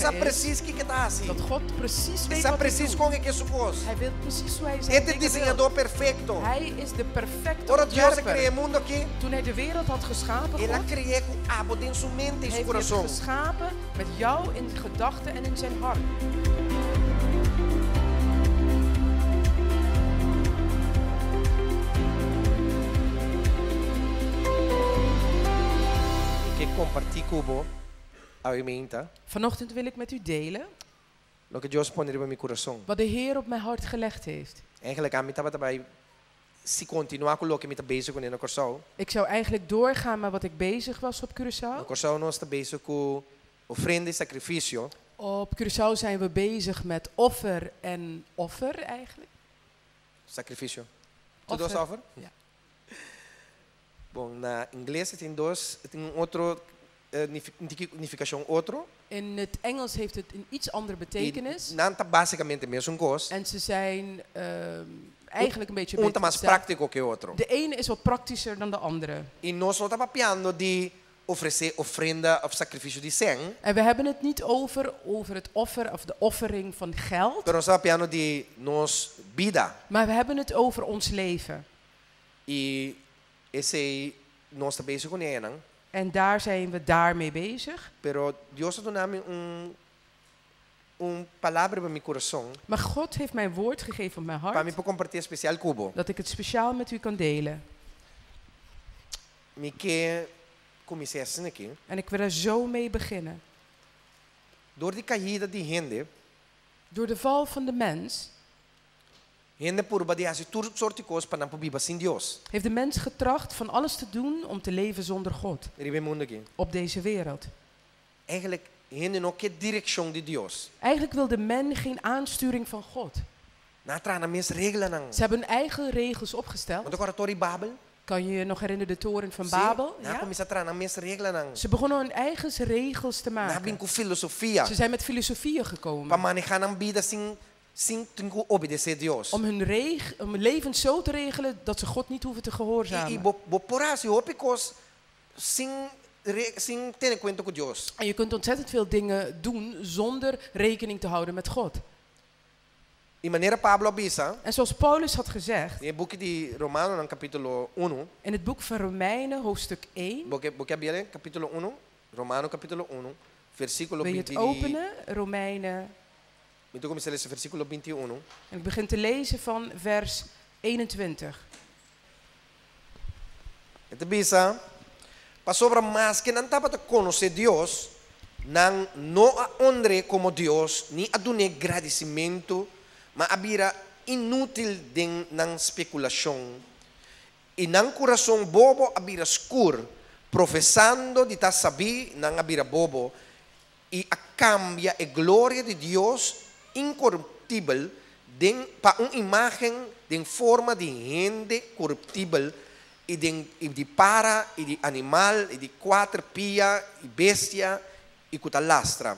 sa is presis kiko e ta hasi. dat God precies E weet sa wat hij presis doet. kon e ke su kos. Hij weet precies hoe hij E zijn ta dingen wil. diseñadó perfekto. Hij is de perfecte Ora Dios a ontwerper. krea e mundu akí, Toen hij de wereld had geschapen, El a God, kre'é ku abo den su mente i su heeft hij het kurason. geschapen met jou in gedachten en in zijn hart. Mi ke kompartí ku bo awe mainta Vanochtend wil ik met u delen loke Dios a pone riba mi kurason. wat de Heer op mijn hart gelegd heeft. Eigenlijk ami tabata bai si kontinuá ku loke mi ta bezig kuné na Kòrsou. Ik zou eigenlijk doorgaan met wat ik bezig was op Na Curaçao. Kòrsou nos ta bezig ku ofrenda i sakrifisio. Op Curaçao zijn we bezig met offer en offer eigenlijk. Sakrifisio. Tur dos Offer. offer? Ja. Bon, na ingles tin dos, tin un otro nifikashon otro. In het Engels heeft het een iets andere I betekenis. nan ta básikamente mesun kos. En ze zijn eigenlijk een beetje Un ta beter mas hetzelfde. práktiko ku otro. De ene is wat praktischer dan de andere. I nos no ta papiando di ofresé ofrenda òf sakrifisio di sèn, En we hebben het niet over het offer of de offering van geld, pero nos ta papiando di nos bida. maar we hebben het over ons leven. I esei nos ta bezig kuné einan. En daar zijn we daarmee bezig. Pero Dios a duna mi un un palabra riba mi kurason Maar God heeft mij woord gegeven op mijn pa mi hart, por kompartí spesial ku bo. dat ik het speciaal met u kan delen. Mi ke kuminsá asina aki. En ik wil er zo mee beginnen. Dor di kaida di hende, Door de val van de mens hende a purba di hasi tur sorto di kos pa nan por biba sin Dios. heeft de mens getracht van alles te doen om te leven zonder God Riba e mundu aki. op deze wereld. Eigenlijk hende no ke direkshon di Dios. Eigenlijk wilde men geen aansturing van God. Nan a traha nan mes reglanan. Ze hebben hun eigen regels opgesteld. Bo ta kòrda Toren di Babel? Kan je je nog herinneren de toren van Sí, Babel? Nan Ja? kuminsá traha nan mes reglanan. Ze begonnen hun eigen regels te Nan a bin maken. ku filosofia Ze zijn met filosofieën pa gekomen. manehá nan bida sin sin tin ku obedesé Dios. Om hun leven zo te regelen dat ze God niet hoeven te I, i gehoorzamen. bo, bo por hasi hopi kos sin re, sin tene kuenta ku Dios. En je kunt ontzettend veel dingen doen zonder rekening te houden met God. I manera Pablo a bisa, En zoals Paulus had gezegd den buki di Romanonan kapítulo 1, in het boek van Romeinen, hoofdstuk 1. Bo ke, bo ke habrié kapítulo 1, Romano kapítulo 1, versíkulo Wil je het 20. openen? Romeinen. Mi ta kuminsá lesa versíkulo 21. En ik begin te lezen van vers 21. E ta bisa, pasobra maske nan tabata konosé Dios, nan no a honr'é komo Dios, ni a dun'é gradisimentu, ma a bira inútil den nan spekulashon. I nan kurason bobo a bira skur, profesando di ta sabí, nan a bira bobo, i a kambia e gloria di Dios inkoruptibel den pa un imágen den forma di hende koruptibel i den i di para i di animal i di kuater pia i bestia i ku ta lastra.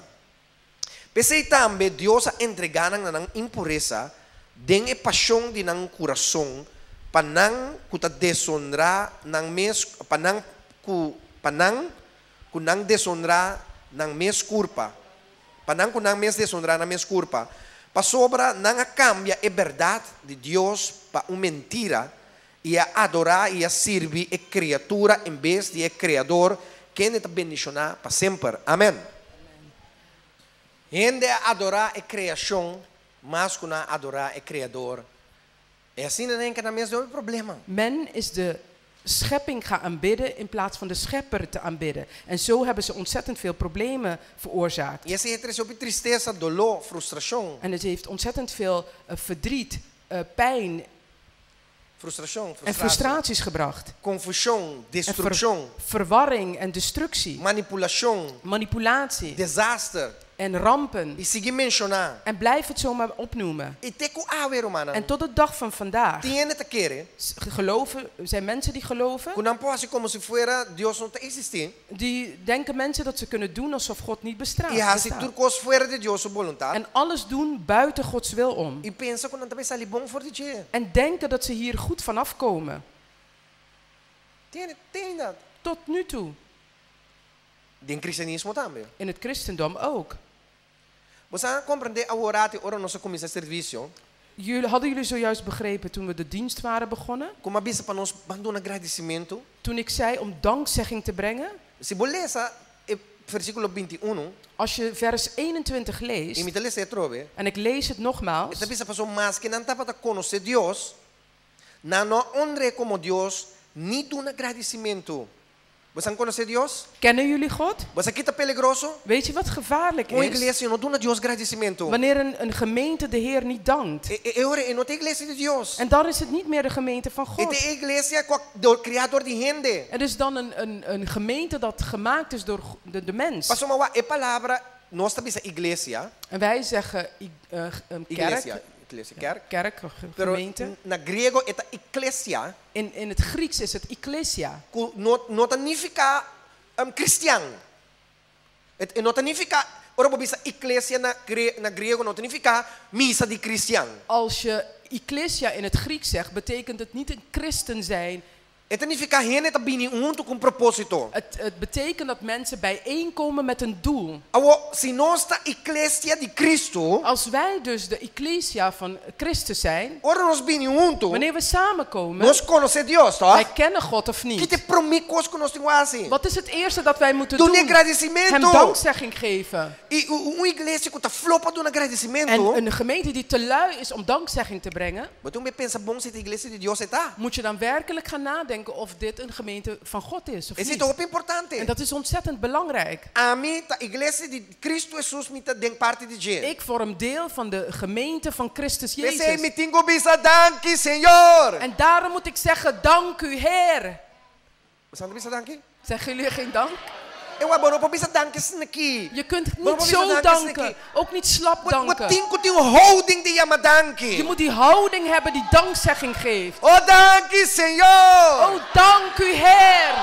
P'esei tambe Dios a entregá nan na nan impuresa den e pashon di nan kurason pa nan ku ta desonrá nan mes pa nan ku pa nan ku nan desonrá nan mes kurpa pa nan ku nan mes desonrá nan mes kurpa pasobra nan a kambia e bèrdat di Dios pa un mentira i a adorá i a sirbi e kriatura en bes di e Kreador kende ta bendishoná pa semper. Amèn. Hende a adorá e kreashon mas ku nan a adorá e Kreador. E asina nan enka nan mes den hopi problema. Men is de schepping gaan aanbidden in plaats van de schepper te aanbidden. En zo hebben ze ontzettend veel problemen veroorzaakt. I esei a trese hopi tristesa, doló, frustrashon. En het heeft ontzettend veel verdriet, pijn Frustrashon, en frustratie. frustraties gebracht. Konfushon, En destrukshon. verwarring en destructie. Manipulashon. Manipulatie. Desaster. En rampen. I sigui menshoná. En blijf het zomaar opnoemen. I te ku awe, rumannan. En tot de dag van vandaag Tin hende ta kere. geloven, zijn mensen die geloven, Ku nan por hasi komo si fuera Dios no ta eksistí. die denken mensen dat ze kunnen doen alsof God niet I hasi bestaat. tur kos fuera di Dios su boluntat. En alles doen buiten Gods wil om. I pensa ku nan ta bai sali bon for di dje. En denken dat ze hier goed vanaf komen. Tin, tin dat. Tot nu toe. Den kristianismo tambe. In het christendom ook. Bo a komprondé awor ora nos a kuminsá servisio. Hadden jullie zojuist begrepen toen we de dienst waren begonnen? Ku m'a bisa pa nos ban duna gradisimentu. Toen ik zei om dankzegging te brengen. Si bo lesa e versíkulo 21, Als je vers 21 i leest, mi ta les'é atrobe, en ik lees het nogmaals. E ta bisa paso maske nan tabata konosé Dios, nan no a honr'é komo Dios ni duna gradisimentu. Boso konosé Dios? Kennen jullie God? Bo sa kiko ta peligroso? Weet je wat gevaarlijk Un is? iglesia no duna Dios gradisimentu. Wanneer een gemeente de Heer niet dankt. E, e, e ora, e no ta iglesia di Dios. En dan is het niet meer de gemeente van E God. ta iglesia kreá dor di hende. Het is dan een gemeente dat gemaakt is door de mens. Paso wak, e palabra, nos ta bisa iglesia. En wij zeggen een kerk. Iglesia, iglesia, kerk. Kerk, Pero gemeente. na griego e ta ekklesia, In het Grieks is het ecclesia. ku no ta nifiká kristian. E no ta nifiká, ora bo bisa iglesia na griego no ta nifiká misa di kristian. Als je ecclesia in het Grieks zegt, betekent het niet een christen zijn. E ta nifiká hende ta bini huntu ku propósito. Het betekent dat mensen bijeenkomen met een doel. Awor, si nos ta iglesia di Kristu, Als wij dus de ecclesia van Christus zijn, ora nos bini huntu, wanneer we samenkomen, nos konosé Dios, wij toch? kennen God of Ki niet. ta e promé kos ku nos tin ku hasi? Wat is het eerste dat wij moeten Duna doen? Hem gradisimentu. dankzegging geven. I un iglesia ku ta flou pa duna gradisimentu. En een gemeente die te lui is om dankzegging te brengen, Bo tin ku pensa bon si ta iglesia di Dios e ta. moet je dan werkelijk gaan nadenken of dit een gemeente van God is of Esei niet. ta hopi importante. En dat is ontzettend belangrijk. Ami ta iglesia di Kristu Hesus, mi ta den parti di dje. Ik vorm deel van de gemeente van Christus P'esei Jezus. mi tin ku bisa danki, Señor. En daarom moet ik zeggen, dank u Heer. Boso no ta bisa danki? Zeggen jullie geen dank? E bo no por bisa danki asin'aki. Je kunt Maar niet wat is zo dat danken. danken? Ook niet slap Bo danken. tin ku tin un houding di yama danki. Je moet die houding hebben die dankzegging geeft. Oh, danki, Señor. Oh, dank u Heer.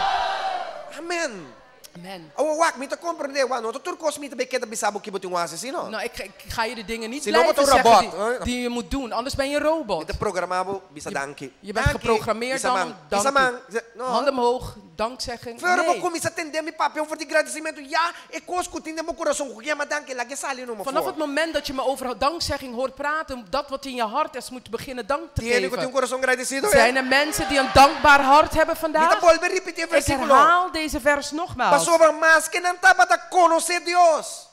Amen. Amen. Oh, wak, mi ta komprondé, wak, no ta tur kos mi ta bai keda bisa bo ki bo tin ku hasi, no? Nou, ik ga je de dingen niet Si no, blijven wordt een zeggen robot, die je moet doen. Anders ben je een robot. Mi ta programmá bo bisa danki. Je bent Danki, geprogrammeerd bisa dan man, om dank bisa man. No. Handen omhoog, dankzegging. Pero Nee. kuminsá tende mi papia over di gradisimentu. Ya, e kos ku tin den bo kurason ku yama danki, lag'é sali numa Vanaf for. het moment dat je me over dankzegging hoort praten, dat wat in je hart is, moet beginnen dank te Tin hende ku tin geven. kurason gradisidu? Zijn er mensen die een dankbaar hart hebben Mi ta vandaag? bolbe ripití e Ik versíkulo. herhaal deze vers nogmaals. Pasobra maske nan tabata konosé Dios.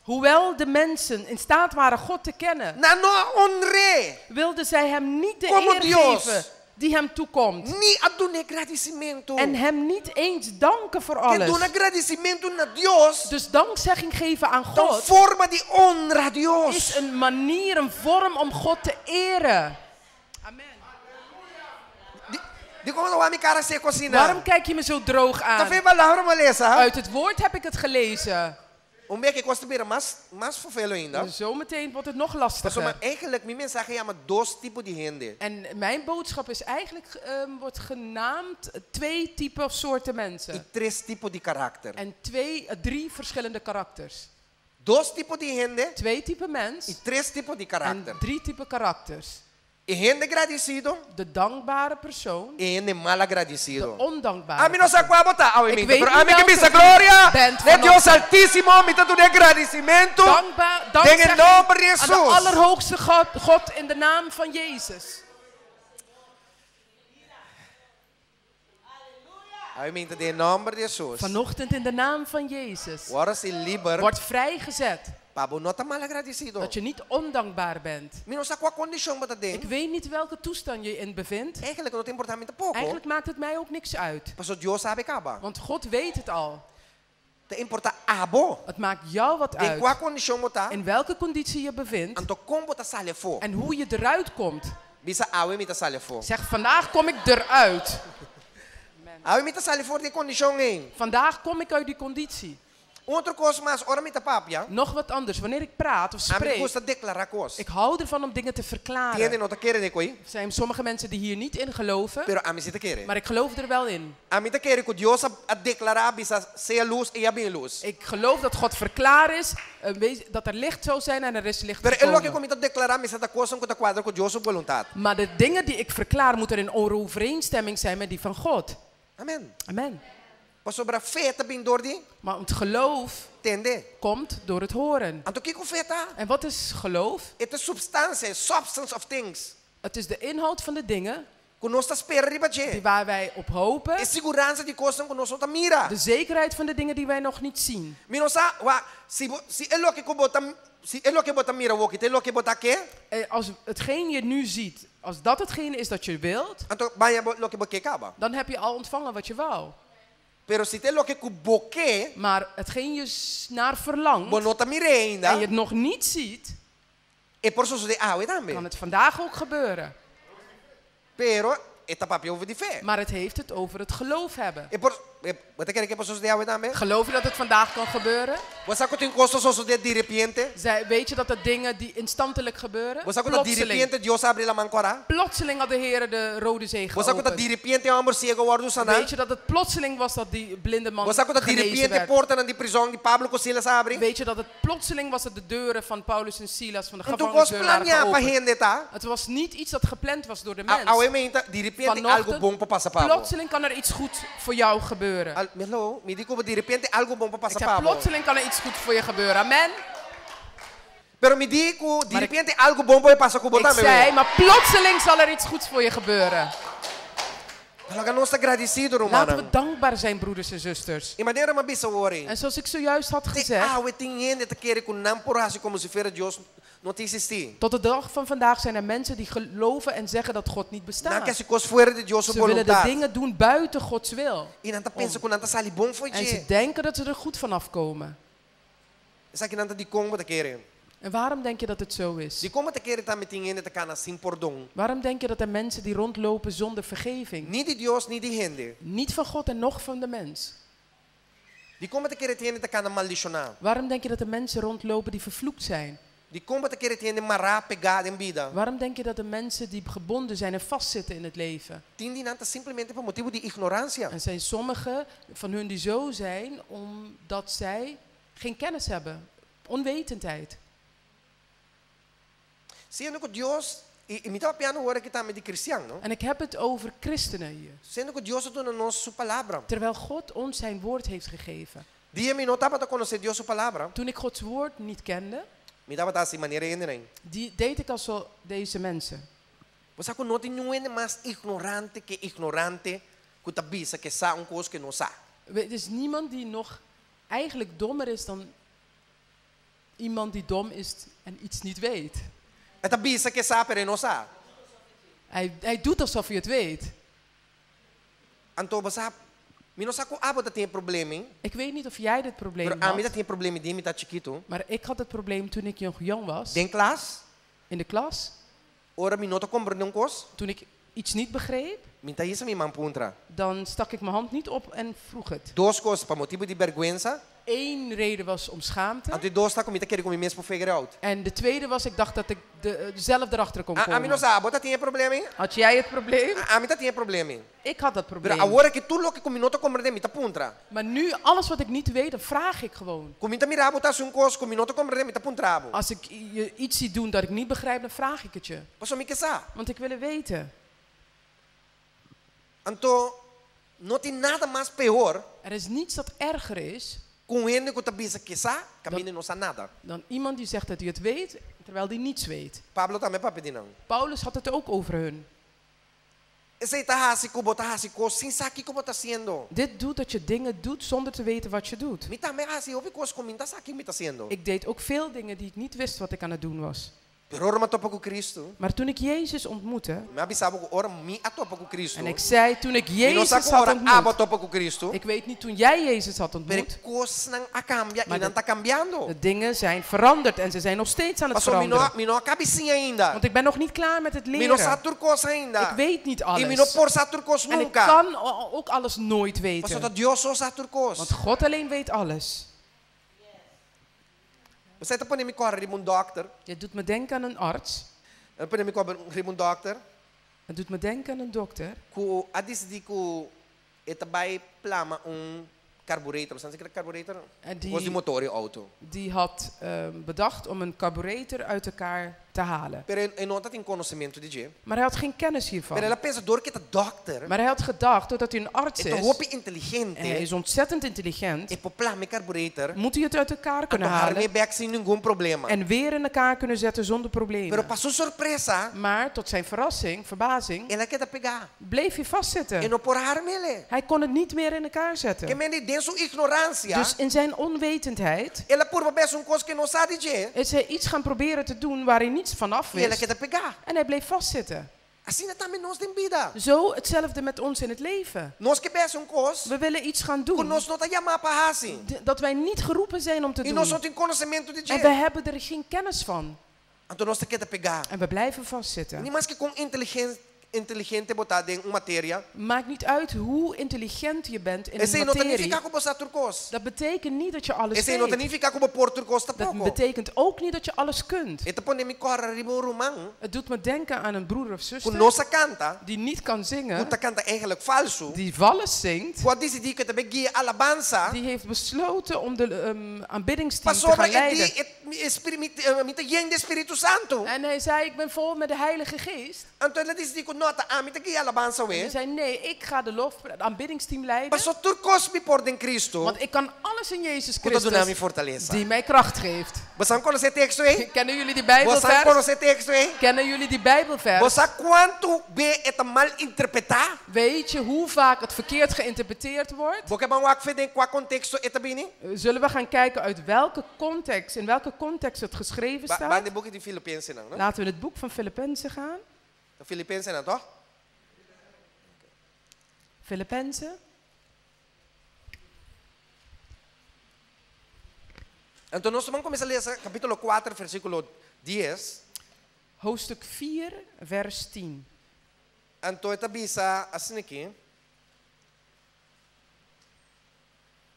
Hoewel de mensen in staat waren God te kennen, Nan no a honr'é. wilden zij hem niet de Como eer Dios. geven die hem toekomt. Ni a dun'é gradisimentu. En hem niet eens danken voor Ke alles. duna gradisimentu na Dios. Dus dankzegging geven aan Ta un God forma di honra Dios. is een manier, een vorm om God te eren. Amen. Dikon bo ta wak mi kara seku asina? Waarom kijk je me zo droog Ta aan? for e palabra m'a lesa. Uit het woord heb ik het gelezen. Un bes ku kos ta bira mas mas fofelo ainda. Zometeen wordt het nog Maar lastiger. eigenlijk mi mensahe yama dos tipo di hende. En mijn boodschap is eigenlijk, wordt genaamd twee typen of soorten mensen. I tres tipo di karakter. En drie verschillende karakters. Dos tipo di hende Twee typen mens i tres tipo di en karakter. drie typen karakters. E hende gradisidu De dankbare persoon, i hende malagradisidu. de ondankbare. Ami no sa kua bo ta, Ik weet pero niet ami ke welke bisa gloria, bent na Dios vanochtend. Altísimo, mi ta dun'é gradisimentu. Dankbaar, Den dankzegging nòmber di aan de Hesus. allerhoogste God, God in de naam van Jezus. Awe den nòmber di Hesus. Vanochtend in de naam van Jezus. Wòrdu hasí liber, Wordt vrijgezet pa bo no ta malagradisidu. dat je niet ondankbaar bent. Mi no sa kua kondishon bo ta Ik den. weet niet welke toestand je in bevindt. Eigenlijk no ta importá mi tampoko. Eigenlijk maakt het mij ook niks uit. Paso Dios sa kaba. Want God weet het al. Ta importá abo. Het maakt jou wat Den kua uit. kondishon bo ta, In welke conditie je bevindt anto kon bo ta sali afó. en hoe je eruit komt. Bisa awe mi ta sali afó. Zeg, vandaag kom ik eruit. Awe mi ta sali for di e kondishon ei. Vandaag kom ik uit die conditie. Otro kos mas, ora mi ta papia. Nog wat anders. Wanneer ik praat of Ami spreek, gusta deklará kos. ik hou ervan om dingen te Tin hende verklaren. no ta kere den e kos ei, Er zijn sommige mensen die hier niet in geloven, pero ami si ta kere. maar ik geloof er wel in. Ami ta kere ku Dios a deklará bisa sea lus i a bin lus. Ik geloof dat God verklaar is, dat er licht zou zijn en er is licht Pero e loke gekomen. ku mi ta deklará mester ta kos ku ta kuadra ku Dios su boluntat. Maar de dingen die ik verklaar moeten in overeenstemming zijn met die van God. Amen. Amen. Pasobra fe ta bin dor di Maar het geloof tende. Komt door het horen. Anto kiko fe ta? En wat is geloof? E ta supstansia, substance of things. Het is de inhoud van de dingen Ku nos ta spera riba die dje. waar wij op hopen. E siguransa di kosnan ku nos no ta mira. De zekerheid van de dingen die wij nog niet zien. Mi no sa, wak, si bo, si e loke ku bo ta, si e loke bo ta mira awoki ta e loke bo ta ke, Als hetgeen je nu ziet, als dat hetgeen is dat je wilt, anto b'a haña bo loke bo ke kaba. Dan heb je al ontvangen wat je wou. Pero si ta e loke ku bo ke, Maar hetgeen je naar verlangt bo no ta mir'é ainda, en je het nog niet ziet, e por sosodé awe tambe. Kan het vandaag ook gebeuren. Pero e ta papia over di fe. Maar het heeft het over het geloof hebben. E por, e, bo ta kere ku e por sosodé awe tambe? Geloof je dat het vandaag kan gebeuren? Bo sa ku tin kos ta sosodé diripiente? Zij, weet je dat dat dingen die instantelijk gebeuren? Bo sa ku ta Plotseling. diripiente Dios a habri laman kòrá? Plotseling had de Heer de Rode Zee Bo sa ku ta geopend. diripiente e hòmber siego wòrdu saná? Weet je dat het plotseling was dat die blinde man Bo sa ku ta genezen diripiente werd? portanan di prizòn di Pablo ku Silas a habri? Weet je dat het plotseling was dat de deuren van Paulus en Silas van de Anto kos gevangenisdeuren waren planiá pa geopend? hende ta? Het was niet iets dat gepland was door de A, mens. awe mainta, diripiente algu Vanochtend, bon por pasa pa bo. plotseling kan er iets goed voor jou gebeuren. Al, hello, mi di ku bo diripiente algu bon por Ik pasa zei, pa bo. plotseling kan er iets goed voor je gebeuren. Amen. Pero mi di ku Maar ik- diripiente algu bon por pasa ku bo Ik tambe. zei, maar plotseling zal er iets goeds voor je gebeuren. Laga nos ta gradisido, Laten we rumannan. dankbaar zijn, broeders en zusters. I manera m'a bisa awor ei. En zoals ik zojuist had Te gezegd, awe tin hende ta kere ku nan por hasi komo si fuera Dios no ta eksistí. tot de dag van vandaag zijn er mensen die geloven en zeggen dat God niet Nan ke bestaat. hasi kos fuera di Dios su Ze willen de boluntat. dingen doen buiten Gods wil. I nan ta pensa ku nan ta sali bon for En ze dje. denken dat ze er goed vanaf komen. Esakinan ta dikon bo ta kere. En waarom denk je dat het zo is? Dikon bo ta kere tambe tin hende ta kana sin pordon. Waarom denk je dat er mensen die rondlopen zonder vergeving? Ni di Dios ni di hende. Niet van God en nog van de mens. Dikon bo ta kere tin hende ta kana maldishoná. Waarom denk je dat er mensen rondlopen die vervloekt zijn? Dikon bo ta kere tin hende mará pegá den bida. Waarom denk je dat de mensen die gebonden zijn en vastzitten in het leven? Tin di nan ta simplemente pa motibu di ignoransia. En zijn sommigen van hun die zo zijn omdat zij geen kennis hebben. Onwetendheid. Siendo ku Dios, i mi ta papiando awor aki tambe di kristian, no? En ik heb het over christenen hier. Siendo ku Dios a duna nos su palabra. Terwijl God ons zijn woord heeft gegeven. Dia mi no tabata konosé Dios su palabra, Toen ik Gods woord niet kende, mi tabata hasi manera e hendenan. die deed ik als zo deze mensen. Bo sa ku no tin niun hende mas ignorante ke ignorante ku ta bisa ke sa un kos ke no sa. Er is niemand die nog eigenlijk dommer is dan iemand die dom is en iets niet weet. E ta bisa ke sa pero e no sa. Hij doet alsof hij het weet. Anto bo sa, mi no sa ku abo ta tin e problema, hein? Ik weet niet of jij dit probleem Pero ami ta had, tin e problema di mi ta chikitu. maar ik had het probleem toen ik nog jong was, Den klas, in de klas. ora mi no ta komprendé un kos, Toen ik iets niet begreep, mi n'ta hisa mi man puntra. Dan stak ik mijn hand niet op en vroeg het. Dos kos, pa motibu di bèrgwensa. Eén reden was om schaamte. Anto e dos ta ku mi ta kere ku mi mes por figure out. En de tweede was, ik dacht dat ik zelf erachter kon A, ami no komen. sa, abo ta tin e problema ei? Had jij het probleem? Ami ta tin e problema ei. Ik had dat Pero probleem. awor ku tur loke ku mi no ta komprendé, mi ta puntra. Maar nu, alles wat ik niet weet, dan vraag ik gewoon. Ku mi ta mira bo ta hasi un kos ku mi no ta komprendé, mi ta puntra bo. Als ik je iets zie doen dat ik niet begrijp, dan vraag ik het je. Pasobra mi ke sa. Want ik wil het weten. Anto, no tin nada mas peor Er is niets dat erger is ku un hende ku ta bisa ke sa, kaminda no sa nada. Dan iemand die zegt dat hij het weet, terwijl hij niets weet. Pablo tambe a papia di nan. Paulus had het ook over hun. Esei ta hasi ku bo ta hasi kos sin sa kiko bo ta hasiendo. Dit doet dat je dingen doet zonder te weten wat je doet. Mi tambe a hasi hopi kos ku mi n'ta sa kiko mi ta hasiendo. Ik deed ook veel dingen die ik niet wist wat ik aan het doen was. Pero ora mi a topa ku Cristo, Maar toen ik Jezus ontmoette, mi a bisa bo ku ora mi a topa ku Cristo. en ik zei toen ik Mi no sa Jezus ku had ora abo ontmoet, topa ku Cristo. ik weet niet toen jij Jezus had Pero ontmoet, kosnan a kambia i Maar nan ta kambiando. de dingen zijn veranderd en ze zijn nog steeds aan het Pasobra mi no, veranderen. mi no a kaba siña ainda. Want ik ben nog niet klaar met het Mi no sa leren. tur kos ainda. Ik weet niet I mi alles. no por sa tur kos En ik nunka. kan ook alles nooit Pasobra weten. Dios so sa tur kos. Want God alleen weet alles. Bo ta pone mi kòrda riba un dòkter. Je doet me denken aan een arts. Ta pone mi kòrda riba un dòkter. Het doet me denken aan een dokter. Ku a disidí ku e ta bai plama un carburetor. Bo sa kiko ta carburetor? En die Kos di motor di outo. Die had bedacht om een carburetor uit elkaar te halen. Pero e no tabatin konosementu di dje. Maar hij had geen kennis hiervan. Pero el a pensa dor ku e ta dòkter, Maar hij had gedacht, doordat hij een arts e ta is, hopi en hij inteligente, is ontzettend intelligent, e por plama e karbureter, moet hij het uit elkaar kunnen anto harm'é halen bèk sin ningun problema. en weer in elkaar kunnen zetten zonder Pero problemen. pa su sorpresa, Maar tot zijn verrassing, verbazing, el a keda pegá. bleef hij E vastzitten. no por a harm'é. Hij kon het niet meer in elkaar Ke zetten. men den su ignoransia, Dus in zijn onwetendheid el a purba bai hasi un kos ku e no sa di dje, is hij iets gaan proberen te doen waar hij niets van af i el a wist. keda pegá. En hij bleef vastzitten. Asina tambe nos den bida. Zo hetzelfde met ons in het leven. Nos ke bai hasi un kos We willen iets gaan ku doen nos no ta yamá pa hasi. dat wij niet geroepen zijn om te I nos no doen. tin konosementu di En we dje. hebben er geen kennis van. Anto nos ta keda pegá. En we blijven vastzitten. Ni maske kon inteligente inteligente bo ta den un materia, Maakt niet uit hoe intelligent je bent in een esei no ta materie. nifiká ku bo sa tur kos. Dat betekent niet dat je alles Esei no ta weet. nifiká ku bo por tur kos Dat tampoko. betekent ook niet dat je alles kunt. E ta pone mi kòrda riba un ruman Het doet me denken aan een broer of ku zuster no sa kanta, die niet kan ku zingen, ta kanta eigenlijk falsu, die vals zingt, ku a disidí ku e ta bai guia alabansa, die heeft besloten om de aanbiddingsteam te pasobra gaan e leiden. di e, e, spiri- mi, mi ta yen di Spiritu Santu. En hij zei, ik ben vol met de Heilige Geest. Anto el a disidí ku no, ta ami ta guia alabansa En hij we. zei, nee, ik ga de lof, het aanbiddingsteam leiden. Paso tur kos mi por den Kristu, Want ik kan alles in Jezus ku ta duna mi Christus fortalesa. die mij kracht geeft. Boso konosé e teksto ei? Kennen jullie die Boso Bijbelvers? konosé e teksto ei? Kennen jullie die Bijbelvers? Bo sa kuantu be e ta mal interpretá? Weet je hoe vaak het verkeerd geïnterpreteerd wordt? Bo ke ban wak fe den kua konteksto e ta bini? Zullen we gaan kijken uit welke context, in welke context het geschreven Ba, ban staat? den buki di Filipensenan, no? Laten we in het boek van Filippenzen gaan. Filipensenan, toch? Filippenzen. Anto nos ta ban kuminsá lesa kapítulo 4, versíkulo 10. Hoofdstuk 4, vers 10. Anto e ta bisa asina aki.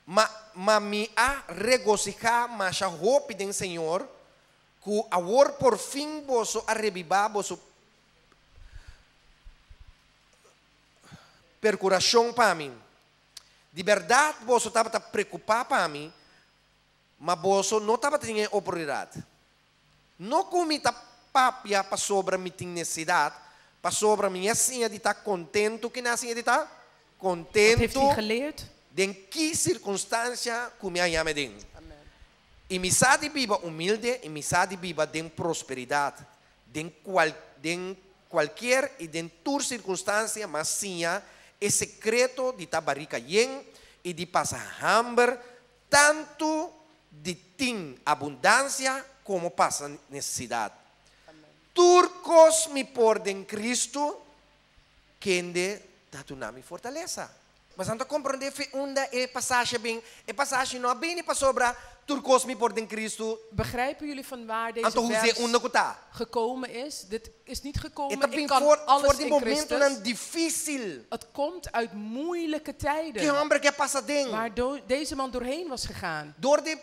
Ma, ma mi a regosihá masha hopi den Señor, ku awor por fin boso a rebibá boso perkurashon pa mi. Di bèrdat boso tabata preokupá pa mi, ma boso no tabatin e oportunidat. No ku mi ta papia pasobra mi tin nesesidat, pasobra mi a siña di ta kontentu, ken a siña di ta Wat heeft kontentu hij geleerd? den ki sirkunstansia ku mi haña mi aden. I mi sa di biba humilde i mi sa di biba den prosperidat, den kual den kualkier i den tur sirkunstansia m'a siña e sekreto di ta barika yen i di pasa hamber, tantu di tin abundansia komo pasa nesesidat. Tur kos mi por den Kristu, kende ta duna mi fortalesa. Mas anto komprondé fe unda e pasashi a bin. E pasashi no a bini pasobra tur kos mi por den Kristu. Begrijpen jullie van waar deze Anto us'é vers unda ku ta. gekomen is? Dit is niet E gekomen, ta ik bin kan for, for alles di in momentonan Christus. difísil. Het komt uit moeilijke Ku tijden e hòmber aki a pasa den. waar deze man doorheen was gegaan. Dor di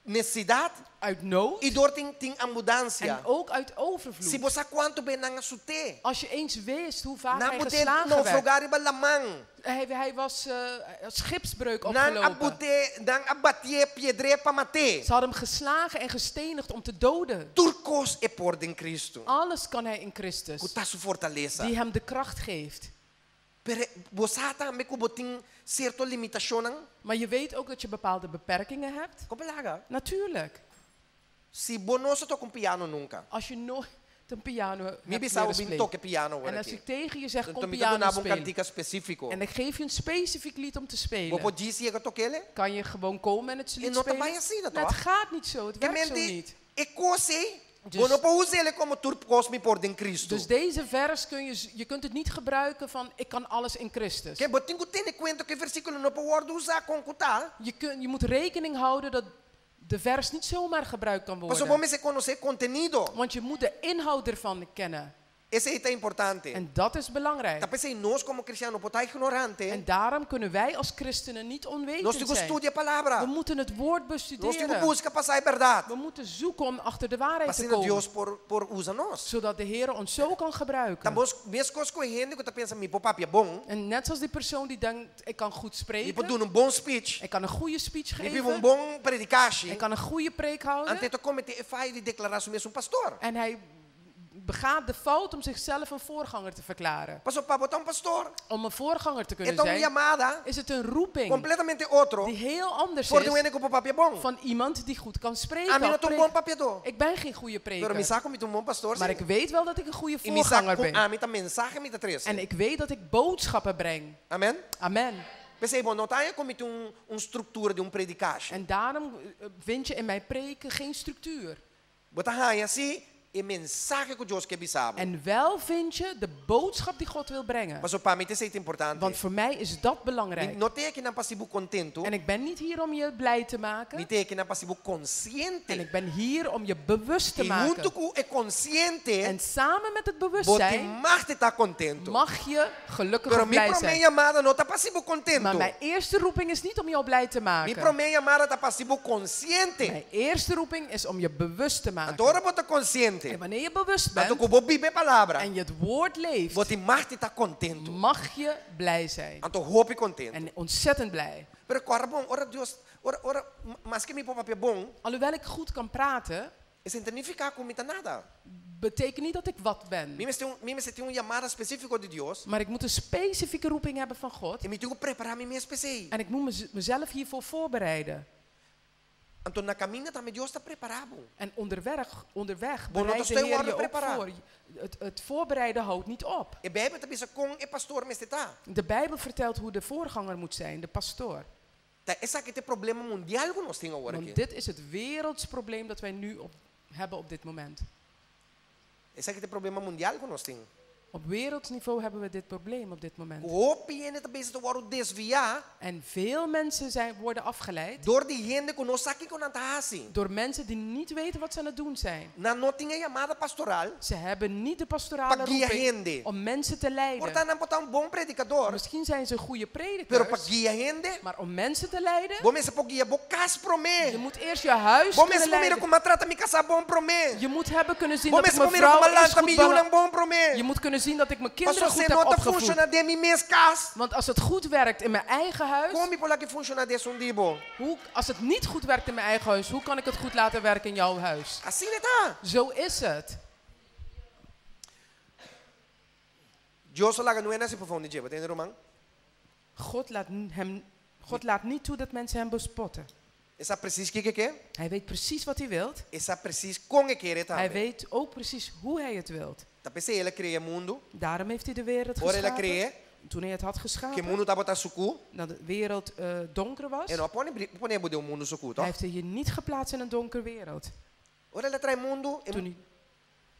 nesesidat Uit nood i dor tin tin abundansia. en ook uit Si overvloed. bo sa kuantu be nan a sut'é. Als je eens wist hoe vaak Nan hij a but'é geslagen werd. noufragá riba laman. Hij was schipsbreuk Nan opgelopen. a but'é, nan a batié, piedr'é pa mat'é. Ze hadden hem geslagen en gestenigd om te doden. Tur kos e por den Kristu. Alles kan hij in Christus, Ku ta su fortalesa. die hem de kracht geeft. Pero bo sa tambe ku bo tin sierto limitashonnan? Maar je weet ook dat je bepaalde beperkingen hebt. Kon laga. Natuurlijk. Si bo no sa toka un piano nunka. Als je nooit een piano Mi hebt bisa leren bo bin spelen. toka piano En als ik tegen je zeg, kom Anto mi ta piano duna bo un spelen. kantika spesífiko. En ik geef je een specifiek lied om te Bo spelen. por djis yega tok'é? Kan je gewoon komen en het E lied no ta spelen? bai asina, Nou, het toch? gaat niet zo, het Ke werkt zo men di niet. e kos ei, Dus- bo no por us'é komo tur kos mi por den Kristu. Dus deze vers kun je, je kunt het niet gebruiken van ik kan alles in Christus. Ke bo tin ku tene kuenta ku e versíkulo no por wòrdu usá kon ku ta. Je moet rekening houden dat de vers niet zomaar gebruikt kan Pasobra bo worden. mester konosé e kontenido. Want je moet de inhoud ervan kennen. Esei ta importante. En dat is belangrijk. Ta p'esei nos komo kristian no por ta ignorante. En daarom kunnen wij als christenen niet Nos onwetend tin ku zijn. studia palabra. We moeten het woord Nos tin ku bestuderen. buska pa sa e bèrdat. We moeten zoeken om achter de waarheid te Asina komen. Dios por por usa nos. Zodat de Heer ons zo kan Ta gebruiken. bos meskos ku e hende ku ta pensa mi por papia bon. En net zoals die persoon die denkt, ik kan goed Mi por spreken. duna un bon speech. Ik kan een goede speech Mi por un geven. bon predikashi. Ik kan een goede preek houden. Anto e ta kometé e fayo di deklará su mes un pastor. En hij Begaat de fout om zichzelf een voorganger te verklaren. Paso pa bo ta un pastor, Om een voorganger te e kunnen ta un zijn, yamada is het een roeping kompletamente otro die heel anders for di un is hende ku por papia bon. van iemand die goed kan spreken. Ami no Of ta un preek- bon papiadó. Ik ben geen goede Pero mi preker, sa ku mi ta un bon pastor. maar sí. ik weet wel dat ik een goede I mi sa voorganger ku ben. ami ta mensahe mi ta trese. En ik weet dat ik boodschappen breng. Amen. Amen. P'esei bo no ta haña ku mi tin un struktura di un predikashi. En daarom vind je in mijn preken geen structuur. Bo ta haña sí e mensahe ku Dios ke bisa bo. En wel vind je de boodschap die God wil brengen. Paso pa mi ta esei ta importante. Want voor mij is dat Mi belangrijk. no t'ei akinan pa hasi bo kontentu. En ik ben niet hier om je blij te Mi maken. t'ei akinan pa hasi bo En konsiente. ik ben hier om je bewust te I huntu maken. ku e konsiente, En samen met het bo tin bewustzijn mag di ta kontentu. mag je gelukkig Pero of mi blij promé zijn. yamada no ta pa hasi bo Maar kontentu. mijn eerste roeping is niet om jou blij te Mi maken. promé yamada ta pa hasi bo konsiente. Mijn eerste roeping is om je bewust te Anto maken. ora bo ta konsiente, En wanneer je bewust anto bent ku bo biba e palabra, en je het woord leeft, bo tin mag di ta kontentu. mag je blij zijn. Anto hopi kontentu. En ontzettend blij. Pero kòrda bon, ora Dios, ora, ora, maske mi por papia bon, Alhoewel ik goed kan praten, esei no ta nifiká ku mi ta nada. betekent niet dat ik wat ben. Mi mester un, mi mester tin un yamada spesífiko di Dios, Maar ik moet een specifieke roeping hebben van God. i mi tin ku prepará mi mes p'esei. En ik moet mezelf hiervoor voorbereiden. Anto na kaminda tambe Dios ta prepará bo. En onderweg Bo no bereidt ta de stoi Heer wòrdu je ook prepará. voor. Het voorbereiden houdt niet op. E Beibel ta bisa kon e pastor mester ta. De Bijbel vertelt hoe de voorganger moet zijn, de pastoor. Ta esaki ta e problema mundial ku nos tin awor Want aki. dit is het werelds probleem dat wij nu hebben op dit moment. Esaki ta e problema mundial ku nos tin. Op wereldniveau hebben we dit probleem op dit moment. Ku hopi hende ta bezig ta wòrdu desviá En veel mensen worden afgeleid dor di hende ku no sa kiko nan ta hasi. door mensen die niet weten wat ze aan het doen zijn. Nan no tin e yamada pastoral Ze hebben niet de pastorale pa guia roeping hende. om mensen te Por leiden. ta nan por ta un bon predikador, Misschien zijn ze goede pero pa predikers, guia hende, maar om mensen te leiden, bo mester por guia bo kas je promé. moet eerst je huis Bo kunnen mester por mira leiden. ku m'a trata mi kasá bon promé. Je moet hebben kunnen zien Bo dat ik mester por mijn mira ku vrouw m'a eerst lanta goed mi bala- yunan bon promé. Je moet kunnen zien dat ik mijn kinderen Paso goed si heb no ta opgevoed. funshoná den mi mes kas, Want als het goed werkt in mijn eigen huis, kon mi por lag'é funshoná den esun di bo? als het niet goed werkt in mijn eigen huis, hoe kan ik het goed laten werken in jouw huis? Asina e ta. Zo is het. Dios a laga niun hende hasi pofon di dje, bo tende ruman? God laat niet toe dat mensen hem bespotten. E sa presis kiko e ke, Hij weet precies wat hij wilt. e sa presis kon e kier Hij tambe. weet ook precies hoe hij het wilt. Ta p'esei el a krea mundu. Daarom heeft hij de wereld Ora el a geschapen. krea, Toen hij het had ku geschapen, mundu tabata sukú, dat de wereld donker was, e no a pone bo den un mundu sukú, hij toch? heeft je niet geplaatst in een donker wereld. Ora el a traha mundu, e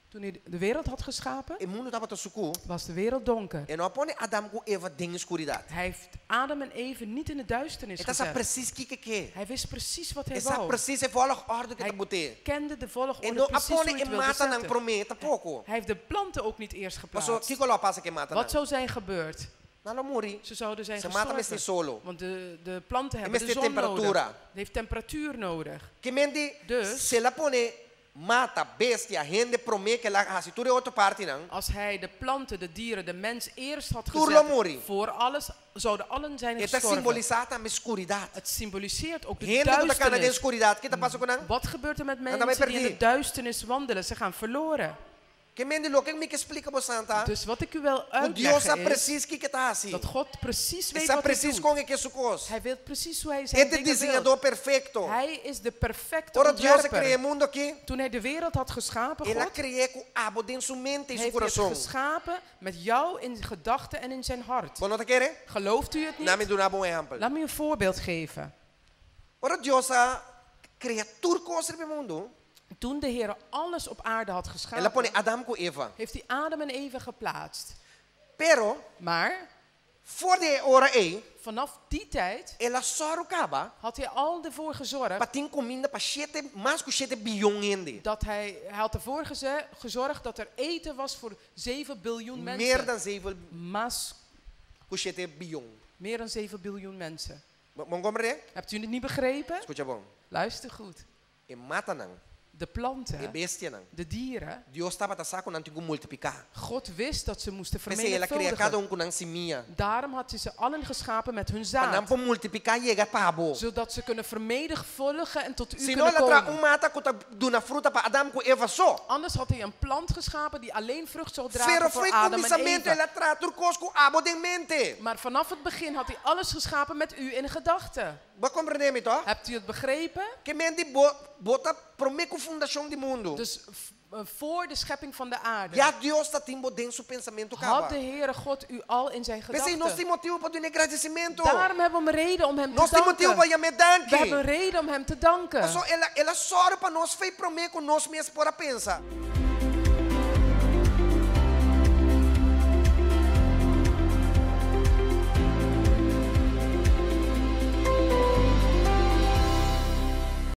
Toen hij de wereld had geschapen, e mundu tabata sukú, was de wereld donker. e no a pone Adam ku Eva den skuridat. Hij heeft Adam en Eve niet in de duisternis E ta sa gezet. presis kiko e ke. Hij wist precies wat hij E sa wou. presis e volgorde ku e ta Hij bot'é. kende de E volgorde no a precies hoe pone hij e het wilde matanan zetten. promé tampoko. Hij heeft de planten ook niet eerst Paso geplaatst. kiko lo a pasa ku e matanan? Wat zou zijn gebeurd? Nan lo muri. Ze zouden zijn Se mata mester gestorven. solo. Want de planten hebben de mester zon nodig. temperatura. Het heeft temperatuur nodig. Ke men di, Dus- si el a pone mata, bestia, hende promé ku el a hasi tur e otro partinan. Als hij de planten, de dieren, de mens eerst had Tur lo gezet muri. voor alles, zouden allen zijn E ta gestorven. simbolisá tambe skuridat. Het symboliseert ook de Hende ku ta kana den duisternis. skuridat, ki ta pasa ku nan? Wat gebeurt er met Dan ben je mensen die in de perdi. duisternis wandelen? Ze gaan verloren. Ke men di loke mi ke splika boso ta, Dus wat ik u wil ku Dios sa uitleggen is presis kiko e ta hasi. dat God precies E weet sa wat hij presis doet. kon e ke su kos. Hij weet precies hoe hij zijn E ta e dingen wil. diseñadó perfekto. Hij is de perfecte Ora Dios a ontwerper. krea e mundu aki, Toen hij de wereld had geschapen, El a God, kre'é ku abo den su mente i su heeft hij het kurason. geschapen met jou in gedachten en in zijn hart. Bo no ta kere? Gelooft u het Laga mi niet? duna bo un ehèmpel. Laat me een voorbeeld geven. Ora Dios a krea tur kos riba mundu, Toen de Heer alles op aarde had El a geschapen, pone Adam ku Eva. heeft hij Adam en Eva geplaatst. Pero, Maar for di e ora ei, vanaf die tijd el a sòru kaba had hij al ervoor gezorgd pa tin kuminda pa shete, mas ku shete bion hende. dat hij had ervoor gezorgd dat er eten was voor 7 biljoen Meer mensen. dan 7 Mas, ku 7 bion. meer dan 7 biljoen mensen. Bo a komprondé? Hebt u het niet begrepen? Skucha bon. Luister goed. E matanan De De e planten, bestianan. De dieren. Dios tabata sa ku nan tin ku multipliká. God wist dat ze moesten P'esei el a krea kada vermenigvuldigen. un ku nan simia. Daarom had hij ze allen geschapen met hun Pa nan zaad. por multipliká yega pa bo. Zodat ze kunnen vermenigvuldigen en tot u Si no kunnen el a traha komen. un mata ku ta duna fruta pa Adam ku Eva so. Anders had hij een plant geschapen die alleen vrucht zou dragen Pero voor for di Adam en kuminsamentu Eva. el a traha tur kos ku abo den mente. Maar vanaf het begin had hij alles geschapen met u in gedachten. Bo a komprendé mi, toch? Hebt u het begrepen? Ke men di bo bo ta promé ku fundashon di mundu. Dus voor de schepping van de aarde Ya Dios tatin bo den su pensamentu had kaba. de Heere God u al in zijn P'esei nos gedachten. tin motibu pa dun'é gradisimentu. Daarom hebben we een reden om hem te Nos tin motibu pa danken. yam'é We danki. hebben een reden om hem te danken. Paso el a el a sòru pa nos for di promé ku nos mes por a pensa.